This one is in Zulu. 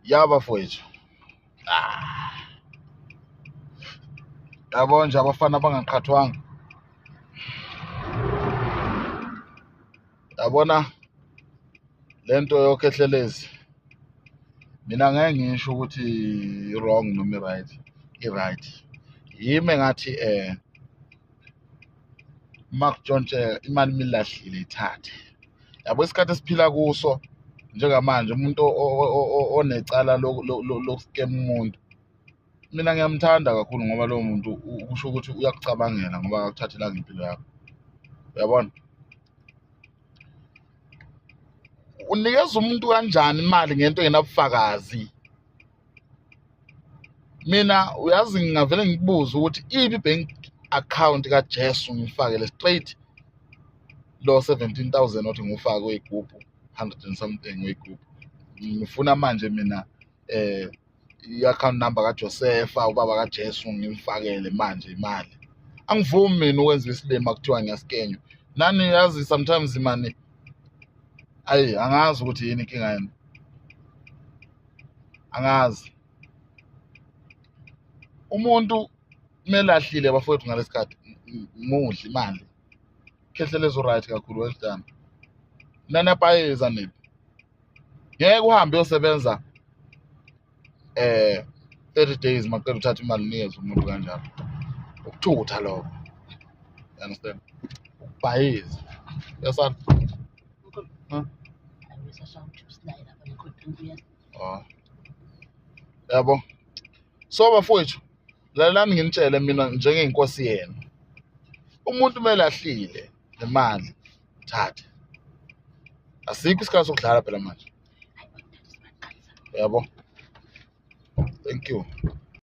Ya bafowethu. Ah. Yabo nje abafana abangaqhathwanga. Yabona lento yokhehlelezi. Mina ngeke ngisho ukuthi i-wrong noma i-right. I-right. Yimi engathi uma kutshontsheka imali milahlile ithathe. Yabo isikhathi esiphila kuso njengamanje umuntu onecala lokuskema umuntu mina ngiyamthanda kakhulu ngoba lowo muntu kusho ukuthi uyakucabangela ngoba akakuthathelanga impilo yakho. Uyabona? Unikeza umuntu kanjani imali ngento engenabufakazi? Mina uyazi ngingavele ngikubuze ukuthi iphi i-bank account kaJesu ngifakele straight lo 17,000 othi ngiwufake weyigubhu 100 and something weyigubhu. Ngifuna manje mina i-account number kaJosefa ubaba kaJesu ngimfakele manje imali. Angivumi mina ukwenza isilima kuthiwa ngiyaskenywa. Nani yazi sometimes mani ayi angazi ukuthi yini inkinga yenu. Angazi. Umuntu melahlile bafowethu ngalesikhathi mudla imali. Khehlelezi right kakhulu, well done. Nanapayiza niphi? Ngeke uhambe uyosebenza 30 days maqeda uthatha imali unikeze umuntu kanjalo. Ukuthutha lokho. You understand? Ukubhayiza. Yasana. Huh? Oh. Yabo. So bafowethu, lalelani nginitshele mina njengenkosi yenu. Umuntu kumele ahlile nemali thathe. Asikho isikhathi sokudlala phela manje. Yabo. Thank you.